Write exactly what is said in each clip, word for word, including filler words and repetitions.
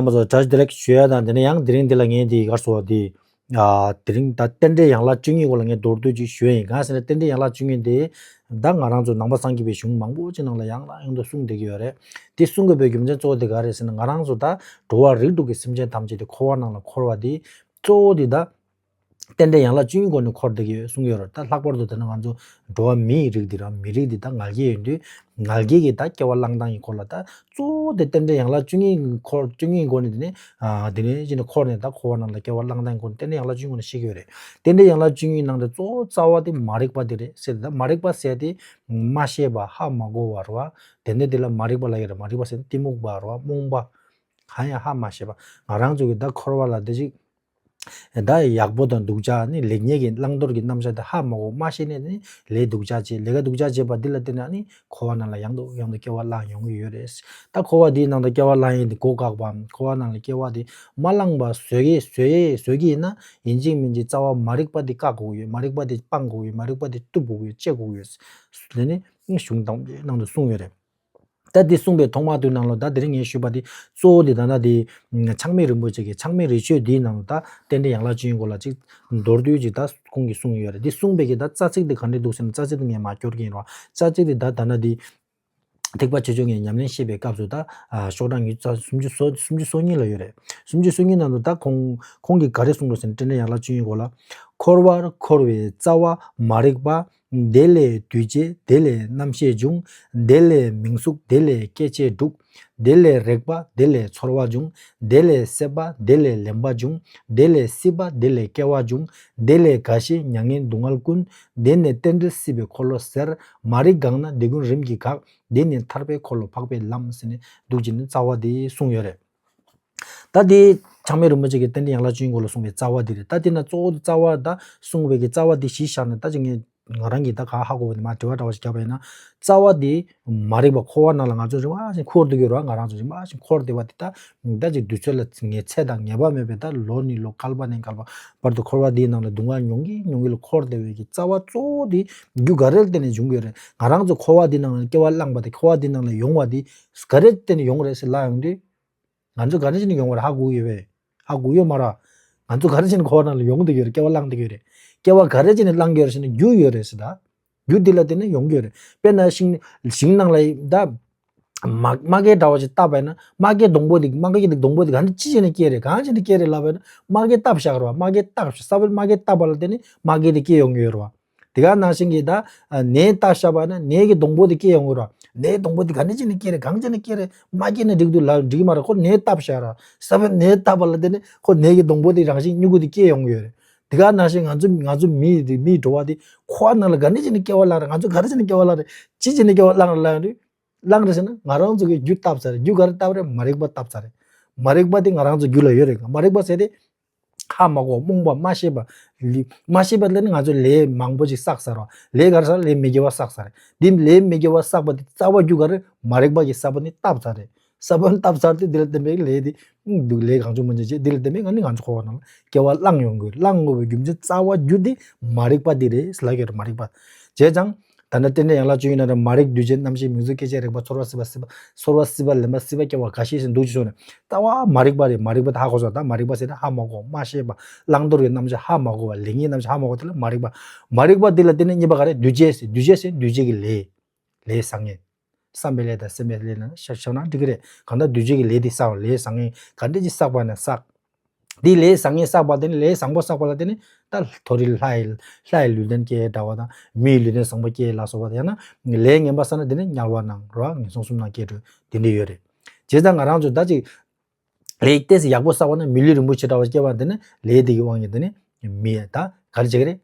རྣམ་པ་ཚོ་གྲ་སྒྲིག་ཞུ་ཡ་དང་དེ་ནས་ཡང་དེ་རིང་འདི་ལ་ངས་འདི་གར་སོ་བ་འདི། དེ་རིང་ད་རྟེན་འབྲེལ་ཡན་ལག་བཅུ་གཉིས་སྐོར་ལ་ངས་མདོར་བསྡུས་ཅིག་ཞུ་ཡ་ཡིན། གང་ཟེར་ན་རྟེན་འབྲེལ་ཡན་ལག་བཅུ་གཉིས་འདི་ད་ང་རང་ཚོ་ནང་པ་སངས་རྒྱས་པའི་གཞུང་མང་པོ་ཅིག་ནང་ལ་ཡང་ལ་ཡང་དུ་གསུངས་བསྡད་ཀྱི་ཡོད་རེད། དེ་གསུང་དགོས་པའི་རྒྱུ་མཚན་གཙོ་བོ་དེ་ག་རེད་ཟེར་ན། ང་རང་ཚོ་ད་འགྲོ་བ་རིགས་དྲུག་གི་སེམས་ཅན་ཐམས་ཅད་དེ་འཁོར་བ་ནང་ལ་འཁོར་བ་དེ་གཙོ་བོ་དེ་ད། རྟེན་འབྲེལ་ཡན་ལག་བཅུ་གཉིས་སྒོ་ནས་འཁོར་བསྡད་ཀྱི་ཡོད་གསུངས་ཡོད་རེད། ད་ལྷག་པར་དུ་དེ་ནི་ང་ཚོ་འགྲོ་བ་མིའི་རིགས་འདི་རང་མི་རིགས་འདི་ད་ང་རྒྱལ་ཡོད་དུས་ང་རྒྱལ་གྱི་ད་སྐྱེ་བ་བླངས་སྟངས་ཀྱི་སྐོར་ལ་ད་གཙོ་བོ་དེ་རྟེན་འབྲེལ་ཡན་ལག་བཅུ་གཉིས་འཁོར་བཅུ་གཉིས་སྒོ་ནས་དེ་ནི་དེ་ནི་ཅི་ནི་འཁོར་ནས་ད་འཁོར་བ་ནང་ལ་སྐྱེ་བ་བླངས་སྟངས་ཀྱི་སྐོར་ནས་རྟེན་འབྲེལ་ཡན་ལག་བཅུ་གཉིས་སྒོ་ནས་བཤད་ཀྱི་ཡོད་རེད། རྟེན་འབྲེལ་ཡན་ལག་བཅུ་གཉིས་ནང་དུ་གཙོ་བོ་རྩ་བ་དེ་མ་རིག་པ་དེ་རེད་ཟེར། ད་མ་རིག་པ་ཟེར་དེ་མ་ཤེས་པ་ཧ་མ་གོ་བ་རེད་བ། དེ་ནས་དེ་ལ་མ་རིག་པ་ལབ་ཡོད་རེད། མ་རིག་པ་ཟེར་ན་གཏི་མུག་པ་རེད་བ། རྨོངས་པ། གང་ཡང་ཧ་མ་ཤེས་པ། ང་རང་ཚོ་གི་ད་འཁོར་བ་ལ་དེ་ཅིག་ད་ཡག་པོ་དང་སྡུག་ཅག་ནི་ལེགས་ཉེས་ཀྱི་བླང་དོར་གྱི་རྣམ་གཞག་དེ་ཧ་མ་གོ་མ་ཤེས་ནས་ནི་ལས་སྡུག་ཅག་བྱེད། ལས་ཀ་སྡུག་ཅག་བྱེད་པ་འདི་ལ་བརྟེན་ནས་ནི་འཁོར་བ་ནང་ལ་ཡང་དུ་ཡང་དུ་སྐྱེ་བ་བླངས་ཡོང་གི་ཡོད་རེད། ད་འཁོར་བ་འདིའི་ནང་དུ་སྐྱེ་བ་བླངས་ཡིན་དེ་མགོ་བཀག་པ། འཁོར་བ་ནང་ལ་སྐྱེ་བ་དེ་མ་བླངས་པ་བཟོ་གི་བཟོ་ཡི་བཟོ་གི་ཡིན་ན་ཡིན་གཅིག་མིན་གཅིག་རྩ་བ་མ་རིག་པ་དེ་བཀག་དགོས་ཀྱི་ཡོད། མ་རིག་པ་དེ་སྤང་དགོས་ཀྱི་ཡོད། མ་རིག་པ་དེ་བཏུབ་དགོས་ཀྱི་ཡོད། བཅད་དགོས་ཀྱི་ཡོད། དེ་ནི་གཞུང་དང་ནང་དུ་གསུངས་ཡོད་རེད། ད་འདི་གསུངས་པའི་ཐོག་མ་དུས་ནང་ལོ་ད་དེ་རིང་ངས་ཞུས་པ་འདི་གཙོ་བོ་འདི་ད་ལྟ་འདི་ཆགས་མེད་རིན་པོ་ཆེ་གི་ཆགས་མེད་རི་ཆོས་འདིའི་ནང་ལོ་ད་རྟེན་འབྲེལ་ཡན་ལག་བཅུ་གཉིས་སྐོར་ལ་ཅིག་མདོར་བསྡུས་ཅིག་ད་ཁོང་གིས་གསུངས་ཡོད་རེད། འདི་གསུངས་པའི་གི་ད་རྩ་ཚིག་འདི་ག་འདྲས་འདུག་ཟེར་ན། རྩ་ཚིག་འདི་ངས་མ་སྐྱོར་གྱིན་རོགས། རྩ་ཚིག་འདི་ད་ད་ལྟ་འདི་ཐེག་པ་ཆེ་ཆུང་གི་ཉམས་ལེན་བཤད་པའི་སྐབས་སུ་ད་ཤོག་གྲངས་ཉི་ཤུ་རྩ་སུམ་ཅུ་སོ་སུམ་ཅུ་སོ་གཉིས་ལ་ཡོད་རེད། སུམ་ཅུ་སོ་གཉིས་ནང་དུ་ད་ཁོང་ཁོང་གིས་ག་རེ་གསུངས་འདུག་ཟེར་ན། རྟེན་འབྲེལ་ཡན་ལག་བཅུ་གཉིས་སྐོར་ལ། འཁོར་བར་འཁོར་བའི་རྩ་བ་མ་རིག་པ། དེ་ལས་འདུས་བྱས་དེ་ལས་རྣམ་ཤེས་འབྱུང་། དེ་ལས་མིང་གཟུགས་དེ་ལས་སྐྱེ་མཆེད་དྲུག། དེ་ལས་རེག་པ་དེ་ལས་ཚོར་བ་འབྱུང་། དེ་ལས་སྲེད་པ་དེ་ལས་ལེན་པ་འབྱུང་། དེ་ལས་སྲིད་པ་དེ་ལས་སྐྱེ་བ་འབྱུང་། དེ་ལས་རྒ་ཤི་མྱ་ངན་སྡུག་བསྔལ་ཀུན། དེ་ནི་རྟེན་འབྲེལ་སྲིད་པའི་འཁོར་ལོ་ཟེར། མ་རིག་གང་ན་དེ་ཀུན་རིམ་གྱིས་འགག། དེ་ནི་ཐར་པའི་འཁོར་ལོ་འཕགས་པའི་ལམ་ཟེར་ནས་འདུག་ཅིང་ནི་རྩ་བ་དེ་གསུངས་ཡོད་རེད། ད་དེ་ཆགས་མེད་རིན་པོ་ཆེ་གི་རྟེན་འབྲེལ་ཡན་ལག་བཅུ་གཉིས་སྐོར་ལ་གསུངས་པའི་རྩ་བ་འདི་རེད། ད་དེ་ན་གཙོ་བོ་དེ་རྩ་བ་ད་གསུངས་པའི་གི་རྩ་བ་དེ་གཞི་བཞག་ནས་ད་ཅིག་ངས་ང་རང་གིས་ད་ག་ཧ་གོ་བ་དེ་མ་དྲི་བ་འདྲ་བ་ཞིག་བརྒྱབ་པ་ཡིན་ན། རྩ་བ་དེ་མ་རིག་པ། འཁོར་བ་ནང་ལ་ང་ཚོ་རིམ་པ་བཞིན་འཁོར་བསྡད་ཀྱི་ཡོད་རེད་བ། ང་རང་ཚོ་རིམ་པ་བཞིན་འཁོར་བསྡད་པ་དེ་ད་ད་ཅིག་དུས་ཚོད་ལ་ངེས་ཚད་དང་ངེས་པ་མེད་པའི་ད་ལོ་ནས་ལོ་བསྐལ་པ་ནས་བསྐལ་པ་བར་དུ་འཁོར་བ་དེའི་ནང་ལ་སྡུག་བསྔལ་མྱོང་གི་མྱོང་གི་ལ་འཁོར་བསྡད་པའི་གི་རྩ་བ་གཙོ་བོ་དེ་རྒྱུ་ག་རེ་ལ་བརྟེན་ནས་འབྱུང་གི་ཡོད་རེད། ང་རང་ཚོ་འཁོར་བ་དེའི་ནང་ལ་སྐྱེ་བ་བླངས་པ་དེ་འཁོར་བ་དེའི་ནང་ལ་ཡོང་བ་དེ་ག་རེ་བརྟེན་ནས་ཡོང་གི་རེད་ཟེར་ལབ་ཡོང་དུས། ང་ཚོ་ག་རེ་བྱས་ནས་ཡོང་བ་རེད། ཧ་གོ་ཡོད་པས། ཧ་གོ་ཡོད་མ་རེད། ང་ཚོ་ག་རེ་བྱས་ནས་འཁོར་བ་ནང་ལ་ཡོང་བསྡད་ཡོད་རེད། སྐྱེ་བ་བླངས་བསྡད་ཡོད་རེད། སྐྱེ་བ་ག་རེ་བྱས་ནས་བླངས་ཡོད་རེད་ཟེར་ན་རྒྱུ་ཡོད་རེད་ཟེར་ད། རྒྱུ་འདི་ལ་བརྟེན་ནས་ཡོང་གི་ཡོད་རེད། དཔེར་ན་ཤིང་ཤིང་ནང་ལ་ད་མ་རྨ་སྐས་འདྲ་བ་ཞིག་བཏབ་པ་ཡིན་ན། རྨ་སྐས་སྡོང་པོ་འདི་རྨ་སྐས་འདི་སྡོང་པོ་འདི་ག་འདྲ་ཅི་བྱས་ནས་སྐྱེས་རེད། གང་བྱས་ནས་སྐྱེས་རེད་ལབ་པ་ཡིན་ན། རྨ་སྐས་བཏབ་བཞག་རེད་བ། རྨ་སྐས་བཏབ་བཞག་ས་བོན་རྨ་སྐས་བཏབ་པ་ལ་བརྟེན་ནས་རྨ་སྐས་འདི་སྐྱེས་ཡོང་གི་ཡོད་རེད་བ། དེ་ག་ནང་བཞིན་གྱི་ད་ནས་བཏབ་བཞག་པ་ན་ནས་ཀྱི་སྡོང་པོ་དེ་སྐྱེས་ཡོང་གི་རེད། ནས་སྡོང་པོ་དེ་ག་ནས་ཅི་ནས་སྐྱེས་རེད། གང་ཅི་ནས་སྐྱེས་རེད། མ་སྐྱེས་ན་འགྲིག་འདུག་ལབ་འགྲིག་གི་མ་རེད། ཁོ་ནས་བཏབ་བཞག་ར། ས་བོན་ནས་བཏབ་པ་ལ་བརྟེན་ནས་ཁོ་ནས་ཀྱི་སྡོང་པོ་དེ་རང་བཞིན་མྱུ་གུ་དེ་སྐྱེས་ཡོང་གི་ཡོད་རེད། དེ་ག་ནང་བཞིན་ང་ཚོ་ང་ཚོ་མི་དེ་མིའི་འགྲོ་བ་དེ་འཁོར་བ་ནང་ལ་ག་ནས་ཅི་ནས་སྐྱེ་བ་བླངས་རེད། ང་ཚོ་ག་རེ་ཅི་ནས་སྐྱེ་བ་བླངས་རེད། ཅི་ཅི་ནས་སྐྱེ་བ་བླངས་རེད་ལབ་ཡོང་དུས། བླངས་རེད་ཟེར་ན་ང་རང་ཚོ་གི་རྒྱུ་བཏབ་ཚར་རེད། རྒྱུ་ག་རེ་བཏབ་རེད། མ་རིག་པ་བཏབ་ཚར་རེད། མ་རིག་པ་དེ་ང་རང་ཚོ་རྒྱུད་ལ་ཡོད་རེད། མ་རིག་པ་ཟེར་དེ། ཧ་མ་གོ་རྨོངས་པ་མ་ཤེས་པ། ལི་མ་ཤེས་པ་ལ་ནི་ང་ཚོ་ལས་མང་པོ་ཞིག་བསགས་ཚར་བ། ལས་ག་རེ་བསགས། ལས་མི་དགེ་བ་བསགས་ཚར་རེད། འདི་ལས་མི་དགེ་བ་བསགས་པ་དེ་རྩ་བ་རྒྱུ་ག་རེ། མ་རིག་པ་གི་ས་བོན་ནི་བཏབ་ཚར་རེད། ས་བོན་བཏབ་ཚར་དུས་འདི་ལ་བརྟེན་པའི་ལས་དེ་འདུག་ལས་གང་བྱུང་མང་བྱུང་བྱས། འདི་ལ་བརྟེན་པའི་ང་ནི་ང་ཚོ་འཁོར་བ་ནང་ལ་སྐྱེ་བ་བླངས་ཡོང་དགོས། བླངས་དགོས་པའི་རྒྱུ་མཚན་རྩ་བ་རྒྱུ་དེ་མ་རིག་པ་དེ་རེད་ལབ་ཀྱི་རེད། མ་རིག་པ། བྱས་ཙང་། ད་ནི་རྟེན་འབྲེལ་ཡན་ལག་བཅུ་ཡིན་ན་ར། མ་རིག་འདུས་བྱས་རྣམ་ཤེས་མིང་གཟུགས་སྐྱེ་མཆེད་རེག་པ་ཚོར་བ་སྲིད་པ་སྲིད་པ་ཚོར་བ་སྲིད་པ་ལེན་པ་སྲིད་པ་སྐྱེ་བ་རྒ་ཤི་ཟེར་འདུག་ཅེས་སོགས་ནས་རྩ་བ་མ་རིག་པ་རེད། མ་རིག་པ་དེ་ཧ་གོ་སོང་། ད་མ་རིག་པ་ཟེར་ན་ཧ་མ་གོ་མ་ཤེས་པ། བླང་དོར་གྱི་རྣམ་གཞག་ཧ་མ་གོ་བ། ལེགས་ཉེས་རྣམ་གཞག་ཧ་མ་གོ་བ་དེ་ལ་མ་རིག་པ། མ་རིག་པ་དེ་ལ་བརྟེན་ནས་གཉིས་པ་ག་རེ། འདུས་བྱས་ཟེར། འདུས་བྱས་ཟེར་འདུས་བྱས་ཀྱི་ལས། ལས་བཟང་ངན། བསམ་པའི་ལས་དང་སེམས་པའི་ལས་ནང་བཞག་བཞག་ན་འགྲིག་གི་རེད། གང་ལྟར་འདུས་བྱས་ཀྱི་ལས་དེ་བསགས་པ། ལས་བཟང་ངན་ག་འདྲ་ཅིག་བསགས་པ་ན་བསགས། དེ་ལས་བཟང་ངན་བསགས་པ་དེ་ནི་ལས་བཟང་པོ་བསགས་པ་ལ་དེ་ནི་ད་མཐོ་རིས་ལྷ་ཡི་ལྷ་ཡི་ལུས་རྟེན་སྐྱེ་འདྲ་བ་དང་། མི་ཡི་ལུས་རྟེན་བཟང་པོ་སྐྱེ་ལ་སོགས་པ་དང་། ཡང་ན་ལས་ངན་པ་བསགས་ན་དེ་ནི་དམྱལ་བ་ནང་རོ། ངན་སོང་གསུམ་ནང་སྐྱེ་འགྲོ་དེ་འདྲ་ཡོད་རེད། བྱས་ཙང་ང་རང་ཚོ་ད་ཅིག་ལས་ཏོག་ཙམ་ཡག་པོ་བསགས་པ་ན་མི་ལུས་རིན་པོ་ཆེ་འདྲ་བ་སྐྱེ་བ་དེ་ནི་ལས་དེ་གི་དབང་གིས་དེ་ནི་མི་ད་ག་རེ་བྱེད་ཀྱི་རེད།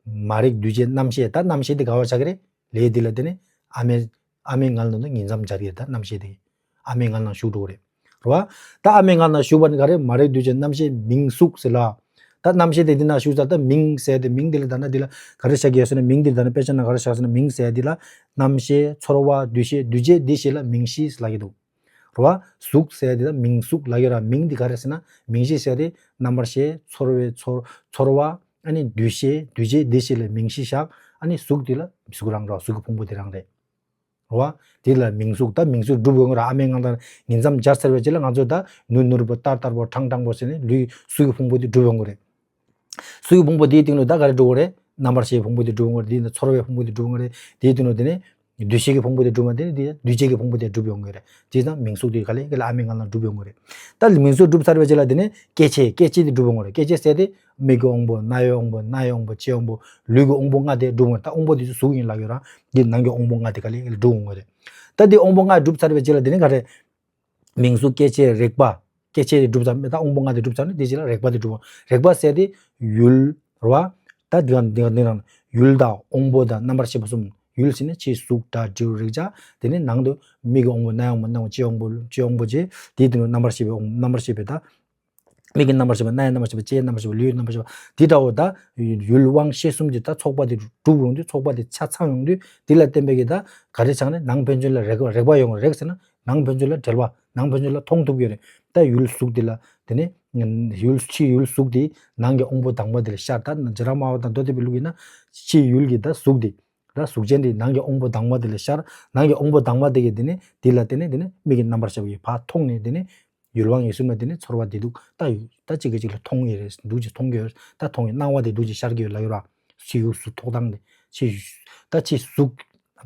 མ་རིག་འདུས་བྱས་རྣམ་ཤེས། ད་རྣམ་ཤེས་དེ་ག་བ་ཆགས་ཀྱི་རེད། ལས་དེ་ལ་བརྟེན་ནས་ཨ་མའི་ཨ་མའི་མངལ་ནང་དུ་ཉིང་མཚམས་སྦྱར་གྱི་རེད། ད་རྣམ་ཤེས་དེ་ཨ་མའི་མངལ་ནང་ཞུགས་འགྲོ་གི་རེད། རེད་བ། ད་ཨ་མའི་མངལ་ནང་ཞུགས་པ་ནི་ག་རེ། མ་རིག་འདུས་བྱས་རྣམ་ཤེས་མིང་གཟུགས་ཟེར་ལ། ད་རྣམ་ཤེས་དེ་འདི་ན་ཞུགས་ཚར། ད་མིང་ཟེར་དེ་མིང་དེ་ལ་ད་ན་འདི་ལ་ག་རེ་བཞག་གི་ཡོད་ཟེར་ན། མིང་འདི་ད་ན་དཔེ་ཆ་ན་ག་རེ་བཞག་ཟེར་ན། མིང་ཟེར་འདི་ལ་རྣམ་ཤེས་ཚོར་བ་འདུ་ཤེས་འདུས་བྱས་འདི་བཞི་ལ་མིང་བཞི་ཟེར་ལབ་ཀྱི་འདུག་རེད་བ། གཟུགས་ཟེར་དེ་ད་མིང་གཟུགས་ལབ་ཀྱི་ར། མིང་འདི་ག་རེ་ཟེར་ན། མིང་བཞི་ཟེར་དེ་རྣམ་པར་ཤེས། ཚོར་བའི་ཚོར་ཚོར་བ། ཨ་ནི་འདུས་ཤེས་འདུས་བྱས་འདི་བཞི་ལ་མིང་བཞི་བཞག་ཨ་ནི་གཟུགས་འདི་ལ་གཟུགས་རང་ར། གཟུགས་ཀྱི་ཕུང་པོ་དེ་རང་རེད། རེད་བ། དེ་ལ་མིང་གཟུགས། ད་མིང་གཟུགས་གྲུབ་ཡོང་གི་ར། ཨ་མའི་མངལ་ནང་ཉིང་མཚམས་སྦྱར་ཚར་བའི་རྗེས་ལ་ང་ཚོ་ད་ནུར་ནུར་པོ་ཏར་ཏར་པོ་ཁྲང་ཁྲང་པོ་ཟེར་ནས་ལུས་གཟུགས་ཀྱི་ཕུང་པོ་དེ་གྲུབ་ཡོང་གི་རེད། གཟུགས་ཀྱི་ཕུང་པོ་དེའི་སྟེང་དུ་ད་ག་རེ་འགྲོ་གི་རེད། རྣམ་པར་ཤེས་ཕུང་པོ་དེ་འགྲུབ་ཡོང་གི་རེད། དེའི་ནང་ཚོར་བའི་ཕུང་པོ་དེ་འགྲུབ་ཡོང་གི་རེད། དེའི་སྟེང་དུ་དེ་ནས་འདུ་ཤེས་ཀྱི་ཕུང་པོ་དེ་འགྲུབ་མ། དེ་ནས་དེ་འདུ་བྱེད་ཀྱི་ཕུང་པོ་དེ་འགྲུབ་ཡོང་གི་རེད། དེ་ཙང་མིང་གཟུགས་དེ་ག་ལེ་ག་ལེ་ཨ་མའི་མངལ་ནང་འགྲུབ་ཡོང་གི་རེད། ད་མིང་གཟུགས་འགྲུབ་ཚར་བའི་རྗེས་ལ་དེ་ནས་སྐྱེ་མཆེད། སྐྱེ་མཆེད་དེ་འགྲུབ་ཡོང་གི་རེད། སྐྱེ་མཆེད་ཟེར་དེ་མིག་གི་དབང་པོ། རྣ་བའི་དབང་པོ། སྣ་ཡི་དབང་པོ། ལྕེའི་དབང་པོ། ལུས་ཀྱི་དབང་པོ་ལྔ་དེ་འགྲུབ་ཡོང་གི་རེད། ད་དབང་པོ་དེ་ཚོ་གཟུགས་ཡིན་ལབ་ཡོད་ར། དེ་ནང་གི་དབང་པོ་ལྔ་དེ་ག་ལེ་ག་ལེ་འགྲུབ་ཡོང་གི་རེད། ད་དེ་དབང་པོ་ལྔ་འགྲུབ་ཚར་བའི་རྗེས་ལ་དེ་ནས་ག་རེ། མིང་གཟུགས། སྐྱེ་མཆེད། རེག་པ། སྐྱེ་མཆེད་དེ་གྲུབ་ཚར་ནས་ད་དབང་པོ་ལྔ་དེ་གྲུབ་ཚར་ནས་དེ་རྗེས་ལ་རེག་པ་དེ་གྲུབ། རེག་པ་ཟེར་དེ་ཡུལ་རེད་བ། ད་འདི་ག་འདི་ག་འདི་རང་ཡུལ་དང་དབང་པོ་དང་རྣམ་པར་ཤེས་པ་གསུམ། ཡུལ་ཟེར་ན་ཕྱི་གཟུགས་སྒྲ་དྲི་རོ་རེག་བྱ། དེ་ནས་ནང་དུ་མིག་གི་དབང་པོ། རྣ་ཡི་དབང་པོ། སྣ་དབང་པོ། ལྕེའི་དབང་པོ། ལྕེའི་དབང་པོ་བྱས། དེའི་སྟེང་དུ་རྣམ་པར་ཤེས་པའི་དབང་། རྣམ་པར་ཤེས་པའི་ད་མིག་གི་རྣམ་པར་ཤེས་པ། རྣ་ཡི་རྣམ་པར་ཤེས་པ། ལྕེའི་རྣམ་པར་ཤེས་པ། ལུས་ཀྱི་རྣམ་པར་ཤེས་པ། དེ་འདྲ་བོ་ད་ཡུལ་དབང་ཤེས་གསུམ་གྱི་ད་ཚོགས་པ་དེ་གྲུབ་ཡོང་དུས། ཚོགས་པ་དེ་ཆ་ཚང་ཡོང་དུས། དེ་ལ་བརྟེན་པའི་གི་ད་ག་རེ་ཆགས་ནས་ནང་ཕན་ཚུན་ལ་རེག་པ། རེག་པ་ཡོང་། རེག་ཟེར་ན་ནང་ཕན་ཚུན་ལ་འབྲེལ་བ། ནང་ཕན་ཚུན་ལ་མཐོང་ཐུབ་ཀྱི་རེད། ད་ཡུལ་གཟུགས་དེ་ལ་དེ་ནས་ཡུལ། ཕྱི་ཡུལ་གཟུགས་དེ་ནང་གི་དབང་པོ་དྭངས་མ་དེ་ལ་ཤར། ད་ཇོ་ར་མ་པ་དང་མདོ་སྡེ་པའི་ལུགས་ཡིན་ན་ཕྱི་ཡུལ་གྱི་ད་གཟུགས་དེ། ད་གཟུགས་ཅན་དེ་ནང་གི་དབང་པོ་དྭངས་མ་དེ་ལ་ཤར། ནང་གི་དབང་པོ་དྭངས་མ་དེ་གིས་དེ་ནས་དེ་ལ་བརྟེན་ནས་དེ་ནས་མིག་གི་རྣམ་པར་ཤེས་པ་ཡིས་ཕར་མཐོང་ནས། དེ་ནས་ཡུལ་དབང་ཡིད་གསུམ་ལ་དེ་ནས་ཚོར་བ་བདེ་སྡུག་ད་ད་གཅིག་གིས་གཅིག་ལ་མཐོང་གི་རེད། འདུག་ཅིག་མཐོང་གི་ཡོད། ད་མཐོང་གི་སྣང་བ་དེ་འདུག་ཅིག་ཤར་གྱི་ཡོད་ལབ་ཡོད་ར། ཕྱི་ཡུལ་གཟུགས་མཐོང་སྟངས་དེ། ཕྱི་ད་ཕྱི་གཟུགས།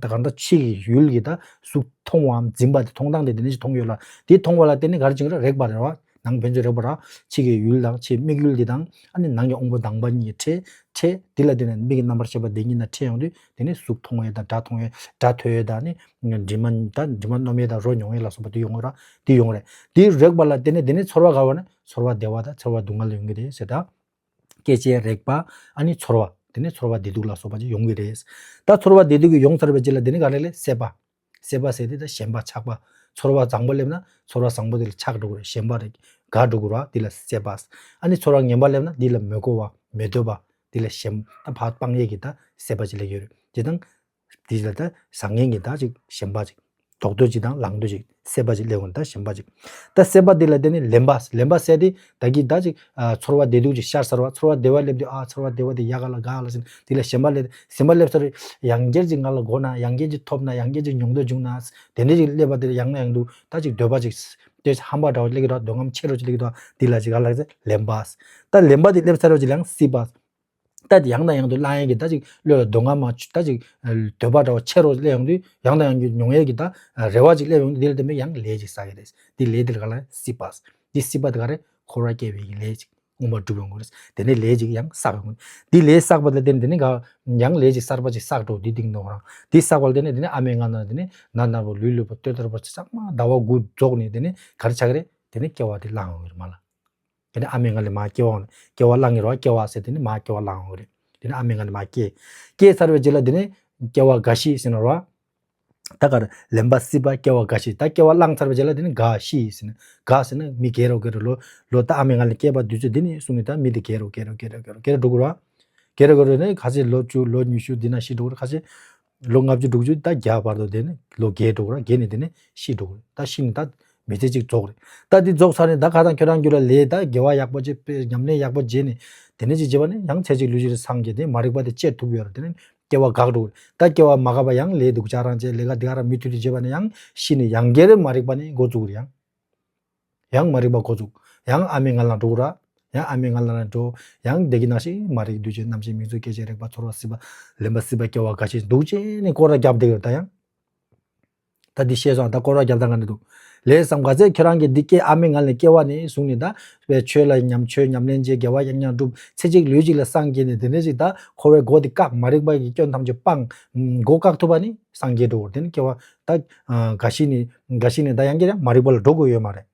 ད་གང་ལྟར་ཕྱི་གི་ཡུལ་གྱི་ད་གཟུགས་མཐོང་བའམ་འཛིན་པ་དེ། མཐོང་སྟངས་དེ་དེ་ནས་ཅིག་མཐོང་གི་ཡོད་ལ། དེ་མཐོང་བ་ལ་བརྟེན་ནས་ག་རེ་བྱུང་ར། རེག་པ་རེད་བ། ནང་ཕན་ཚུན་རེག་པ་ར། ཕྱི་གི་ཡུལ་དང་ཕྱི་མིག་ཡུལ་འདི་དང་། ཨ་ནི་ནང་གི་དབང་པོ་དྭངས་མ་གཉིས་ཀྱི་འཕྲད། འཕྲད་དེ་ལ་བརྟེན་ནས་མིག་གི་རྣམ་པར་ཤེས་པ་དེ་གཉིས་ན་འཕྲད་ཡོང་དུས། དེ་ནས་གཟུགས་མཐོང་ཡས་དང་། སྒྲ་མཐོང་ཡས། སྒྲ་ཐོས་ཡས་དང་། ཨ་ནི་དྲི་མ་ད་དྲི་མ་སྣོམ་ཡས་དང་། རོ་མྱོང་ཡས་ལ་སོགས་པ་དེ་ཡོང་གི་ར། དེ་ཡོང་རེད། དེ་རེག་པ་ལ་བརྟེན་ནས་དེ་ནས་ཚོར་བ་ག་བ་ན་ཚོར་བ་བདེ་བ་དང་ཚོར་བ་སྡུག་བསྔལ་ཡོང་གི་རེད་ཟེར། ད་སྐྱེ་མཆེད། རེག་པ། ཨ་ནི་ཚོར་བ། དེ་ནས་ཚོར་བ་བདེ་སྡུག་ལ་སོགས་པ་ཅིག་ཡོང་གི་རེད། ད་ཚོར་བ་བདེ་སྡུག་གི་ཡོང་ཚར་བའི་རྗེས་ལ་དེ་ནས་ག་རེ་ལས། སྲེད་པ། སྲེད་པ་ཟེར་དེ་ད་ཞེན་པ་ཆགས་པ། ཚོར་བ་བཟང་པོ་སླེབས་ན་ཚོར་བ་བཟང་པོ་དེ་ལ་ཆགས་འགྲོ་གི་རེད། ཞེན་པ་རེད། དགའ་འགྲོ་གི་རེད། དེ་ལ་སྲེད་པ། ཨ་ནི་ཚོར་བ་ངན་པ་སླེབས་ན་དེ་ལ་མི་དགའ་བ། མི་འདོད་པ། དེ་ལ་ཞེན། ད་ཕར་སྤང་ཡས་ཀྱི་ད་སྲེད་པ་ཅིག་སླེབས་ཡོད་རེད། དེ་དང་དེ་ལ་ད་བཟང་ངན་གྱི་ད་ཅིག་ཞེན་པ་ཅིག། ལྡོག་འདོད་ཅིག་དང་བླང་འདོད་ཅིག། སྲེད་པ་ཅིག་སླེབས་ཡོང་། ད་ཞེན་པ་ཅིག། ད་སྲེད་པ་དེ་ལ་བརྟེན་ནས་ལེན་པ། ལེན་པ་ཟེར་དེ་ད་གི་ད་ཅིག་ཨ་ཚོར་བ་བདེ་སྡུག་ཅིག་ཤར་ཚར་བ། ཚོར་བ་བདེ་བ་སླེབས་དུས། ཨ་ཚོར་བ་བདེ་བ་དེ་ཡག་ག་ལ་དགའ་ག་ལ་ཟེར་དེ་ལ་ཞེན་པ་སླེབས། ཞེན་པ་སླེབས་ཚར། ཡང་བསྐྱར་ཅིག་ང་ལ་དགོས་ན། ཡང་བསྐྱར་ཅིག་ཐོབ་ན། ཡང་བསྐྱར་ཅིག་མྱོང་འདོད་བྱུང་ན། དེ་འདྲ་ཅིག་སླེབས་པ་དེ་ལ་ཡང་ན་ཡང་དུ་ད་ཅིག་འདོད་པ་ཅིག། དེ་ཧམ་པ་འདྲ་བོ་སླེབས་ཀྱི་འདུག། འདོད་རྔམ་ཆེ་རུ་ཅིག་སླེབས་ཀྱི་འདུག། དེ་ལ་ཅིག་ག་ལ་ཟེར་ལེན་པ། ད་ལེན་པ་དེ་སླེབས་ཚར་བ་ཅིག་ལ་ཡང་སྲིད་པ། ད་དེ་ཡང་དང་ཡང་དུ་བླང་ཡས་ཀྱི་ད་ཅིག་བློ་ལ་འདོད་རྔམ་མ་ད་ཅིག་འདོད་པ་འདྲ་བོ་ཆེ་རུ་སླེབས་ཡོང་དུས། ཡང་དང་ཡང་དུ་མྱོང་ཡས་ཀྱི་ད་རེ་བ་ཅིག་སླེབས་ཡོང་དུས། དེ་ལ་བརྟེན་པའི་ཡང་ལས་ཅིག་བསགས་ཀྱི་རེད། དེ་ལས་དེ་ལ་ག་ལ་སྲིད་པ། དེ་སྲིད་པ་དེ་ག་རེ། འཁོར་བ་སྐྱེ་བའི་ལས་ཅིག་མངོན་པར་འགྲུབ་ཡོང་གི་རེད། དེ་ནས་ལས་ཅིག་ཡང་བསགས་ཡོང་གི་རེད། དེ་ལས་བསགས་པ་ལ་བརྟེན་དེ་ནས་ག་ཡང་ལས་ཅིག་གསར་པ་ཅིག་བསགས་འགྲོ། དེ་སྟེང་དུ་རང་དེ་བསགས་པ་ལ་བརྟེན་ནས་དེ་ནས་ཨ་མའི་མངལ་ནང་དེ་ནས་ན་ན་བོ་ལུས་ལུས་པོ་ལྟོས་ལྟོས་པོ་ཚང་མ་ཟླ་བ་དགུ་རྫོགས་ནས། དེ་ནས་ག་རེ་ཆགས་ཀྱི་རེད། དེ་ནས་སྐྱེ་བ་དེ་བླངས་ཡོང་གི་རེད་མ་ལ། དེ་ནས་ཨ་མའི་མངལ་ལས་མར་སྐྱེ་བ་ཡོང་ནས། སྐྱེ་བ་བླངས་ཡོད་རེད་བ། སྐྱེ་བ་ཟེར་དེ་ནས་མར་སྐྱེ་བ་བླངས་ཡོང་གི་རེད། དེ་ནས་ཨ་མའི་མངལ་ལས་མར་སྐྱེ། སྐྱེ་ཚར་བའི་རྗེས་ལ་དེ་ནས་སྐྱེ་བ་རྒ་ཤི་ཟེར་ན་རེད་བ། ད་ག་རེ། ལེན་པ་སྲིད་པ་སྐྱེ་བ་རྒ་ཤི། ད་སྐྱེ་བ་བླངས་ཚར་བའི་རྗེས་ལ་དེ་ནས་རྒ་ཤི་ཟེར་ན། རྒ་ཟེར་ན་མི་རྒས་རུ་རྒས་རུ། ལོ་ལོ་ད་ཨ་མའི་མངལ་ལས་སྐྱེས་པ་དུས་ཚོད་འདི་ནས་བཟུང་ནས་ད་མི་དེ་རྒས་རུ་རྒས་རུ་རྒས་རུ་རྒས་རུ་རྒས་རུ་འགྲོ་གི་རེད་བ། རྒས་རུ་རྒས་རུ་ནས་ཁ་ཤས་ལོ་བཅུ་ལོ་ཉི་ཤུ་འདི་ན་ཤི་འགྲོ་གི་རེད། ཁ་ཤས་ལོ་ལྔ་བཅུ་དྲུག་ཅུ་ད་བརྒྱ་བར་དུ་དེ་ནས་ལོ་རྒས་འགྲོ་གི་རེད། རྒས་ནས་དེ་ནས་ཤི་འགྲོ་གི་རེད། ད་ཤི་ནས་ད་མི་ཚེ་གཅིག་རྫོགས་རེད། ད་འདི་རྫོགས་ཚར་ནས་ད་ཁ་སང་ཁྱོད་རང་རྒྱུད་ལ་ལས་ད་དགེ་བ་ཡག་པོ་བྱས། དཔེ་ཉམས་ལེན་ཡག་པོ་བྱས་ནས་དེ་ནས་ཅིག་བྱས་པ་ནི་ཡང་ཚེ་གཅིག་ལུས་གཅིག་ལ་སངས་རྒྱས་ཏེ་མ་རིག་པ་དེ་བཅད་ཐུབ་ཡོད་རེད། དེ་ནས་སྐྱེ་བ་འགག་འགྲོ་གི་རེད། ད་སྐྱེ་བ་མ་འགག་པ་ཡང་ལས་སྡུག་ཅག་རང་བྱས། ལས་ཀ་འདི་ག་རང་མི་མཐུན་དུ་བྱས་པ་ནི་ཡང་ཤི་ནས་ཡང་བསྐྱར་མ་རིག་པ་ནི་འགོ་བཙུགས་རེད། ཡང་ཡང་མ་རིག་པ་འགོ་བཙུགས། ཡང་ཨ་མའི་མངལ་ལ་འགྲོ་གི་རེད། ཡང་ཨ་མའི་མངལ་ལ་འགྲོ། ཡང་བདེ་སྐྱིད་ནང་བཞིན་མ་རིག་འདུ་བྱེད་རྣམ་ཤེས་མིང་ཚོར་སྐྱེ་མཆེད་རེག་པ་ཚོར་བ་སྲིད་པ་ལེན་པ་སྲིད་པ་སྐྱེ་བ་རྒ་ཤི་འདུག་བྱས་ནས་སྐོར་ར་རྒྱབ་བསྡད་ཡོད་ད་ཡང་། ད་འདི་ཤེས་སོང་། ད་སྐོར་བ་རྒྱབ་སྟངས་ག་འདྲ་འདུག། ལས་བསམ་ག་ཚད་ཁྱོད་རང་གིས་འདི་སྐྱེ་ཨ་མའི་མངལ་ནས་སྐྱེ་བ་ནས་བཟུང་ནས་ད་བའི་ཆོས་ལ་ཉམས་ཆོས་ཉམས་ལེན་བྱས། དགེ་བ་ཡང་ཡང་བསྒྲུབས། ཚེ་གཅིག་ལུས་གཅིག་ལ་སངས་རྒྱས་ནས་དེ་ནས་ཅིག་ད་འཁོར་བའི་སྒོ་དེ་བཀག། མ་རིག་པ་གི་སྐྱོན་ཐམས་ཅད་སྤངས། སྒོ་བཀག་ཐུབ་པ་ནི་སངས་རྒྱས་འགྲོ་བར། དེ་ནི་སྐྱེ་བ་ད་འགའ་ཞིག་ནི་འགའ་ཞིག་ནི་ད་ཡང་སྐྱེ་ཡང་མ་རིག་པ་ལ་འགྲོ་དགོས་ཡོད་མ་རེད།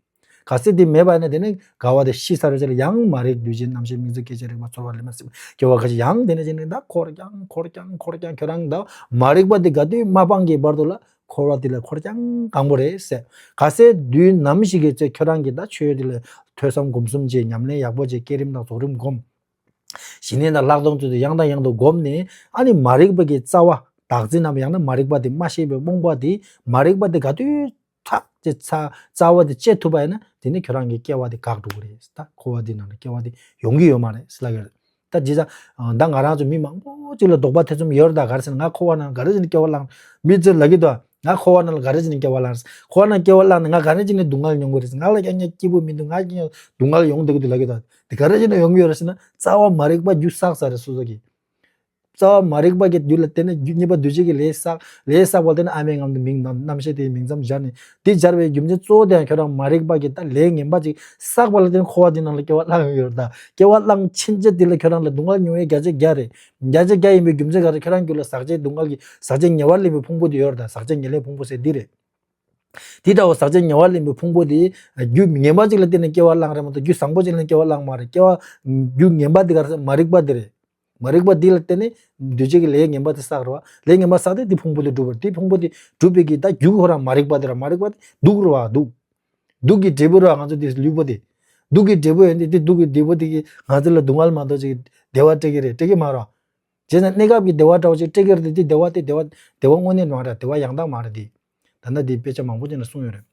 གལ་སྲིད་དེ་མེད་པ་ཡིན་ན་དེ་ནི་དགའ་བ་དེ་ཤི་ཚར་བའི་རྗེས་ལ་ཡང་མ་རིག་འདུ་བྱེད་རྣམ་ཤེས་མིང་ཚོར་སྐྱེ་མཆེད་རེག་པ་ཚོར་བ་ལེན་པ་སྲིད་པ་སྐྱེ་བ་འགའ་ཞིག་ཡང་དེ་ནས་ཅི་ནས་ད་འཁོར་ཀྱང་འཁོར་ཀྱང་འཁོར་ཀྱང་ཁྱོད་རང་ད་མ་རིག་པ་དེ་ག་དུས་མ་སྤངས་ཀྱི་བར་དུ་ལ་འཁོར་བ་དེ་ལ་འཁོར་ཀྱང་གང་པོ་རེད་ཟེར། གལ་སྲིད་དུས་ནམ་ཞིག་གི་ཚེ་ཁྱོད་རང་གིས་ད་ཆོས་དེ་ལ་ཐོས་བསམ་སྒོམ་གསུམ་བྱས། ཉམས་ལེན་ཡག་པོ་བྱས། བསྐྱེད་རིམ་དང་རྫོགས་རིམ་སྒོམ། ཞི་གནས་དང་ལྷག་མཐོང་ཚུལ་དུ་ཡང་དང་ཡང་དུ་བསྒོམས་ནས། ཨ་ནི་མ་རིག་པ་གི་རྩ་བ་བདག་འཛིན་ནམ་ཡང་ན་མ་རིག་པ་དེ་མ་ཤེས་པའི་རྨོངས་པ་དེ་མ་རིག་པ་དེ་ག་དུས་ཐག་བཅད་ཚ་རྩ་བ་དེ་བཅད་ཐུབ་པ་ཡིན་ན་དེ་ནི་ཁྱོད་རང་གི་སྐྱེ་བ་དེ་འགག་འགྲོ་གི་རེད། ད་འཁོར་བ་འདི་ནང་ལ་སྐྱེ་བ་དེ་ཡོང་གི་ཡོད་མ་རེད་ཟེར་ལབ་ཀྱི་རེད། ད་ཇི་ཙམ་ད་ང་རང་ཚོ་མི་མང་པོ་ཅིག་ལ་དོགས་པ་ཐེ་ཚོམ་ཡོད་རེད། ད་ག་རེ་ཟེར་ན་ང་འཁོར་བ་ནང་ག་རེ་ཟེར་ན་སྐྱེ་བ་བླངས་མི་ཚོས་ལབ་ཀྱི་འདུག། ང་འཁོར་བ་ནང་ལ་ག་རེ་བྱས་ནས་སྐྱེ་བ་བླངས་རེད། འཁོར་བ་ནང་སྐྱེ་བ་བླངས་ནས་ང་ག་རེ་བྱས་ནས་སྡུག་བསྔལ་མྱོང་གི་རེད། ང་ལ་ཀྱང་ཀྱང་སྐྱིད་པོ་མི་འདུག་ང་ཀྱང་སྡུག་བསྔལ་ཡོང་བསྡད་ཀྱི་འདུག་ལབ་ཀྱི་འདུག་དེ་ག་རེ་བྱས་ནས་ཡོང་གི་ཡོད་རེད་ཟེར་ན། རྩ་བ་མ་རིག་པ་རྒྱུ་བསགས་ཚར་རེད་སོ་སོ་གིས། རྩ་བ་མ་རིག་པ་གི་རྒྱུ་ལ་བརྟེན་ནས་རྒྱུ་གཉིས་པ་འདུ་བྱེད་ཀྱི་ལས་བསགས། ལས་བསགས་པ་ལ་བརྟེན་ནས་ཨ་མའི་ངང་དུ་མིང་དང་རྣམ་ཤེས་དེའི་མིང་ཙམ་སྦྱར་ནས། དེ་སྦྱར་བའི་རྒྱུ་མཚན་གཙོ་བོ་དེ་ཡང་ཁྱོད་རང་མ་རིག་པ་གི་ད་ལས་ངན་པ་ཅིག་བསགས་པ་ལ་བརྟེན་ནས་འཁོར་བ་འདི་ནང་ལ་སྐྱེ་བ་བླངས་ཡོད་རེད། ད་སྐྱེ་བ་བླངས་ཕྱིན་ཆད་དེ་ལ་ཁྱོད་རང་ལ་སྡུག་བསྔལ་མྱོང་ཡས་བརྒྱ་ཆ་བརྒྱ་རེད། བརྒྱ་ཆ་བརྒྱ་ཡིན་པའི་རྒྱུ་མཚན་ག་རེ། ཁྱོད་རང་རྒྱུད་ལ་ཟག་བཅས་སྡུག་བསྔལ་གྱི་ཟག་བཅས་ཉེ་བར་ལེན་པའི་ཕུང་པོ་དེ་ཡོད་རེད། ད་ཟག་བཅས་ཉེར་ལེན་ཕུང་པོ་ཟེར་འདི་རེད། དེ་འདྲ་བ་ཟག་བཅས་ཉེ་བར་ལེན་པའི་ཕུང་པོ་དེ་རྒྱུ་ངན་པ་ཅིག་ལ་བརྟེན་ནས་སྐྱེ་བ་བླངས་རེད་མ་གཏོགས་རྒྱུ་བཟང་པོ་ཅིག་ལ་སྐྱེ་བ་བླངས་མ་རེད། སྐྱེ་བ་རྒྱུ་ངན་པ་དེ་ག་རེ་ཟེར། མ་རིག་པ་དེ་རེད། མ་རིག་པ་འདི་ལ་བརྟེན་ནས་འདུ་བྱེད་ཀྱི་ལས་ངན་པ་དེ་བསགས་རེད་བ། ལས་ངན་པ་བསགས་ཏེ་དེ་ཕུང་པོ་དེ་གྲུབ་པ་རེད། དེ་ཕུང་པོ་དེ་གྲུབ་པའི་གི་ད་རྒྱུ་ཁོ་རང་མ་རིག་པ་དེ་རེད། མ་རིག་པ་དེ་དུག་རེད་བ། དུག་དུག་གི་འབྲས་བུ་རེད་བ། ང་ཚོ་དེ་ལུས་པོ་དེ། དུག་གི་འབྲས་བུ་ཡིན་དེ། དེ་དུག་གི་འབྲས་བུ་དེ་གིས་ང་ཚོ་ལ་སྡུག་བསྔལ་མ་གཏོགས་ཅིག་བདེ་བ་སྤྲད་ཀྱི་རེད། སྤྲད་ཀྱི་མ་རེད་བ། བྱས་ཙང་གནས་སྐབས་ཀྱི་བདེ་བ་འདྲ་བོ་ཅིག་སྤྲད་ཀྱི་རེད་དེ། དེ་བདེ་བ་དེ་བདེ་བ་དངོས་གནས་མ་རེད། བདེ་བ་ཡང་དག་མ་རེད་དེ། ད་ལྟ་དེ་དཔེ་ཆ་མང་པོ་ཅིག་ནས་གསུངས་ཡོད་རེད།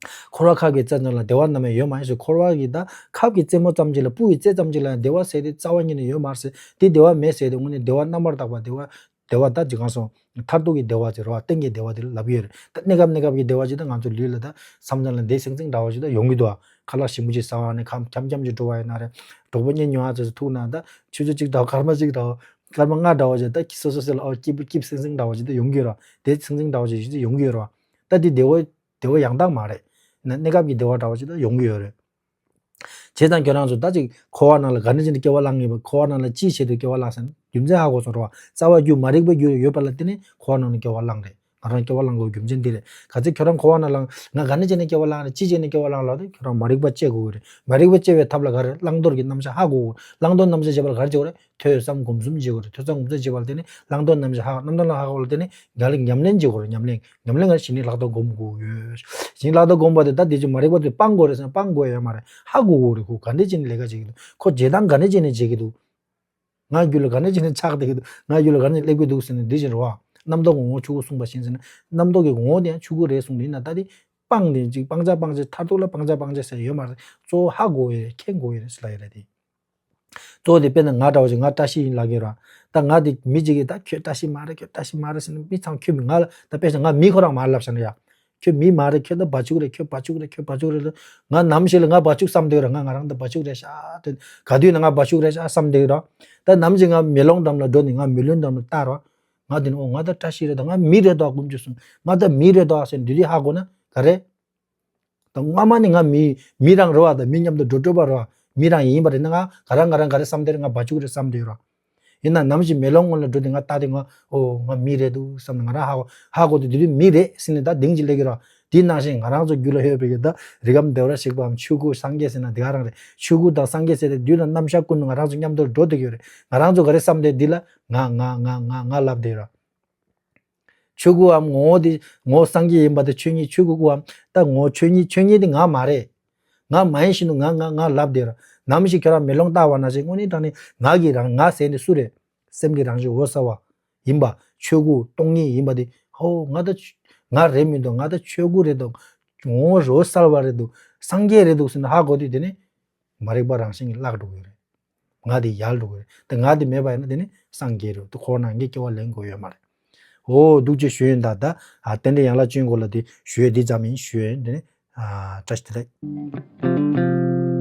འཁོར་བ་ཁབ་ཀྱི་རྩེ་ནང་ལ་བདེ་བ་ནམ་ཡང་ཡོད་མ་ཡིན་ཟེར། འཁོར་བ་གི་ད་ཁབ་ཀྱི་རྩེ་མོ་ཙམ་ཅིག་ལ། སྤུ་ཡི་རྩེ་ཙམ་ཅིག་ལ་ཡང་བདེ་བ་ཟེར་དེ་རྩ་བ་ཉིད་ནས་ཡོད་མ་རེད་ཟེར། དེ་བདེ་བ་མེད་ཟེར་དེ་དངོས་གནས་བདེ་བ་རྣམ་པར་དག་པ། བདེ་བ་བདེ་བ་ད་ཅི་གང་སོང་། མཐར་ཐུག་གི་བདེ་བ་ཅིག་རེད་བ། གཏན་གྱི་བདེ་བ་དེ་ལ་ལབ་ཀྱི་ཡོད་རེད། ད་གནས་སྐབས་གནས་སྐབས་ཀྱི་བདེ་བ་ཅིག་ད་ང་ཚོ་ལུས་ལ་ད་བསམ་བློ་ལ་འདི་སིང་སིང་འདྲ་བོ་ཅིག་ད་ཡོང་གི་འདུག་ཨ། ཁ་ལག་ཞིམ་པོ་ཅིག་ཟ་བ་ནས་ཁམ་འཁྱམ་འཁྱམ་ཅིག་འགྲོ་བ་ཡིན་ན་རེད། གྲོགས་པོ་གཉེན་ཉོ་བ་ཚོ་ཐུག་ན་ད་ཆུ་ཚོད་གཅིག་འདྲ་བོ། སྐར་མ་གཅིག་འདྲ་བོ། སྐར་མ་ལྔ་འདྲ་བོ་ཅིག་ད་སོ་སོ་སོ་ལ་ཨོ་སྐྱིད་པོ་སྐྱིད་སིང་སིང་འདྲ་བོ་ཅིག་ད་ཡོང་གི་ཡོད་རེད། དེ་སིང་སིང་འདྲ་བོ་ཅིག་ད་ཡོང་གི་ཡོད་རེད་བ། ད་དེ་བདེ་བ་བདེ་བ་ཡང་དག་མ་རེད། ན་གནས་སྐབས་ཀྱི་བདེ་བ་འདྲ་བོ་ཅིག་ད་ཡོང་གི་ཡོད་རེད། བྱས་ཙང་ཁྱོད་རང་ཚོ་ད་ཅིག་འཁོར་བ་ནང་ལ་ག་འདྲ་བྱས་ནས་སྐྱེ་བ་བླངས་ཡིན་པ། འཁོར་བ་ནང་ལ་ཅིའི་ཆེད་དུ་སྐྱེ་བ་བླངས་ཟེར་ན་རྒྱུ་མཚན་ཧ་གོ་སོང་རེད་བ། རྩ་བ་རྒྱུ་མ་རིག་པའི་རྒྱུ་ཡོད་པ་ལ་བརྟེན་ནས་འཁོར་བ་ནང་ལ་སྐྱེ་བ་བླངས་རེད། ང་རང་སྐྱེ་བ་བླངས་དགོས་རྒྱུ་མཚན་འདི་རེད། ག་ཚོད་ཁྱོད་རང་འཁོར་བ་ནང་ལ་ང་ག་འདྲ་བྱས་ནས་སྐྱེ་བ་བླངས་རེད། ཅི་བྱས་ནས་སྐྱེ་བ་བླངས་ལབ་དུས་ཁྱོད་རང་མ་རིག་པ་བཅད་དགོས་ཀྱི་རེད། མ་རིག་པ་བཅད་པའི་ཐབས་ལ་ག་རེ། བླང་དོར་གྱི་རྣམ་གཞག་ཧ་གོ་དགོས། བླང་དོར་རྣམ་གཞག་བྱེད་པ་ལ་ག་རེ་བྱེད་དགོས་རེད། ཐོས་བསམ་སྒོམ་གསུམ་བྱེད་དགོས་རེད། ཐོས་བསམ་སྒོམ་གསུམ་བྱེད་པ་ལ་བརྟེན་ནས་བླང་དོར་རྣམ་གཞག་ཧ་གོ། རྣམ་དོན་ལ་ཧ་གོ་བ་ལ་བརྟེན་ནས་ཉམས་ལེན་ཉམས་ལེན་བྱེད་དགོས་རེད། ཉམས་ལེན། ཉམས་ལེན་ག་ཞི་གནས་ལྷག་མཐོང་སྒོམ་དགོས་ཡོད། ཞི་གནས་ལྷག་མཐོང་སྒོམ་པ་དེ་ད་དེ་ཚོ་མ་རིག་པ་དེ་སྤང་དགོས་རེད་ཟེར་ན་སྤང་དགོས་ཡོད་མ་རེད། ཧ་གོ་དགོས་རེད། ཁོ་ག་འདྲ་བྱས་ནས་ལས་ཀ་བྱེད་ཀྱི་འདུག་ཁོ་བྱེད་སྟངས་ག་འདྲ་བྱས་ནས་བྱེད་ཀྱི་འདུག་ང་རྒྱུད་ལ་ག་འདྲ་བྱས་ནས་ཆགས་བསྡད་ཀྱི་འདུག་ང་རྒྱུད་ལ་ག་འདྲ་བྱས་ནས་སླེབས་ཀྱི་འདུག་ཟེར་ནས་འདི་བཞིན་རེད་བ། རྣམ་རྟོག་གི་ངོ་བོ་ཆོས་སྐུ་གསུངས་པ་བཞིན་ཟེར་ན། རྣམ་རྟོག་གི་ངོ་བོ་དེ་ཡང་ཆོས་སྐུ་རེད་གསུངས་འདུག་ཡིན་ན་ད་དེ་སྤངས་ཏེ་ཅིག་སྤང་བྱ་སྤང་བྱེད་མཐར་ཐུག་ལ་སྤང་བྱ་སྤང་བྱེད་ཟེར་ཡོད་མ་རེད། གཙོ་བོ་ཧ་གོ་ཡོད་རེད། མཁྱེན་དགོས་ཡོད་རེད་ཟེར་ལབ་ཡོད་རེད་དེ། གཙོ་བོ་དེ་དཔེར་ན་ང་འདྲ་བོ་ཞིག་ང་བཀྲ་ཤིས་ཡིན་ལབ་ཀྱི་ཡོད་རེད། ད་ང་དེ་མི་གཅིག་གིས་ད་ཁྱོད་བཀྲ་ཤིས་མ་རེད། ཁྱོད་བཀྲ་ཤིས་མ་རེད་ཟེར་ནས་མི་ཚང་ཁྱོད་མི་ང་ལ་ད་དཔེ་བཞག་ང་མི་ཁོ་རང་མ་ལབ་བཞག་ན་ཡ། ཁྱོད་མི་མ་རེད། ཁྱོད་ད་བ་ཕྱུགས་རེད། ཁྱོད་བ་ཕྱུགས་རེད། ཁྱོད་བ་ཕྱུགས་རེད་ལ། ང་ནམ་ཞིག་ལ་ང་བ་ཕྱུགས་བསམ་བསྡད་ཡོད་རེད། ང་ང་རང་ད་བ་ཕྱུགས་རེད་ཤག་དེ་ག་དུས་ན་ང་བ་ཕྱུགས་རེད་ཤག་བསམ་བསྡད་ཡོད་རེད། ད་ནམ་ཞིག་ང་མེ་ལོང་འགྲམ་ལ་འགྲོ་ནས་ང་མེ་ལོང་འགྲམ་ལ་ལྟ་རོགས། ང་དེ་ནས་ཨོ་ང་ད་བཀྲ་ཤིས་རེད། ད་ང་མི་རེད་དོ། དགུན་ཆུ་སོང་ང་ད་མི་རེད་དོ་ཟེར་འདི་དུས་ཧ་གོ་ན་ག་རེད། ད་སྔ་མ་ནས་ང་མི་མི་རང་རེད་བ། ད་མི་མཉམ་དུ་འགྲོ་འགྲོ་བ་རེད་བ། མི་རང་ཡིན་པ་རེད་ན་ང་ག་རང་ང་རང་ག་རེ་བསམ་དེ་རེད། ང་བ་ཕྱུགས་རེད་བསམ་དེ་ཡོད་ར། ཡིན་ན་ནམ་ཞིག་མེ་ལོང་སྔོན་ལ་འགྲོ་དུས་ང་ལྟ་དུས་ང་ཨོ་ང་མི་རེད་འདུག་བསམ་ནས་ང་རང་ཧ་གོ་ཧ་གོ་དུས་དེ་དུས་མི་རེད་ཟེར་ནས་ད་གདེང་ཅིག་སླེབས་ཀྱི་ར། དེ་ནང་བཞིན་ང་རང་ཚོ་རྒྱུད་ལ་ཡོད་པའི་གི་ད་རིགས་ཁམས་བདེ་བར་གཤེགས་པའམ་ཆོས་སྐུ་སངས་རྒྱས་ཟེར་ན་དེ་ག་རང་རེད། ཆོས་སྐུ་དང་སངས་རྒྱས་ཟེར་དེ་དུས་ལ་རྣམ་གཞག་ཀུན་ཏུ་ང་རང་ཚོ་མཉམ་དུ་འགྲོ་བསྡད་ཀྱི་ཡོད་རེད། ང་རང་ཚོ་ག་རེ་བསམ་དེ་འདི་ལ་ང་ང་ང་ང་ང་ལབ་བསྡད་ཡོད་ར། ཆོས་སྐུའམ་ངོ་བོ་དེ་ངོ་བོ་སངས་རྒྱས་ཡིན་པ་དེ་ཆོས་ཉིད། ཆོས་སྐུའམ་ད་ངོ་བོ་ཆོས་ཉིད། ཆོས་ཉིད་དེ་ང་མ་རེད། ང་མ་ཡིན་བཞིན་དུ་ང་ང་ང་ལབ་བསྡད་ར། ནམ་ཞིག་ཁྱོད་རང་མེ་ལོང་ལྟ་བ་ན་ཞིག་དངོས་གནས་དྲང་གནས་ང་གི་རང་ང་ཟེར་འདི་སུ་རེད། སེམས་ཀྱི་རང་བཞིན་འོད་གསལ་བ་ཡིན་པ། ཆོས་སྐུ་སྟོང་ཉིད་ཡིན་པ་དེ་ཧོ་ང་ད་ཆ་ང་རེད་མི་འདུག་ང་ད་ཆོས་སྐུ་རེད་འདུག་ངོ་བོ་འོད་གསལ་བ་རེད་འདུག་སངས་རྒྱས་རེད་འདུག་ཟེར་ནས་ཧ་གོ་དུས་དེ་ནི་མ་རིག་པ་རང་བཞིན་གྱིས་བརླག་འགྲོ་གི་ཡོད་རེད། ང་དེ་ཡལ་འགྲོ་གི་རེད། དེ་ང་དེ་མེད་པ་ཡིན་ན་དེ་ནི་སངས་རྒྱས་རེད། དེ་ཁོ་ནང་གི་སྐྱེ་བ་ལེན་དགོས་ཡོད་མ་རེད། འོ་འདུག་ཅེས་ཞུ་ཡིན། ད་ད་ཨ་རྟེན་འབྲེལ་ཡན་ལག་བཅུའི་སྐོར་ལ་དེ་ཞུ་ཡས་འདི་ཙམ་ཡིན། ཞུ་ཡས་འདི་ནི་ཨ་བཀྲ་ཤིས་བདེ་ལེགས།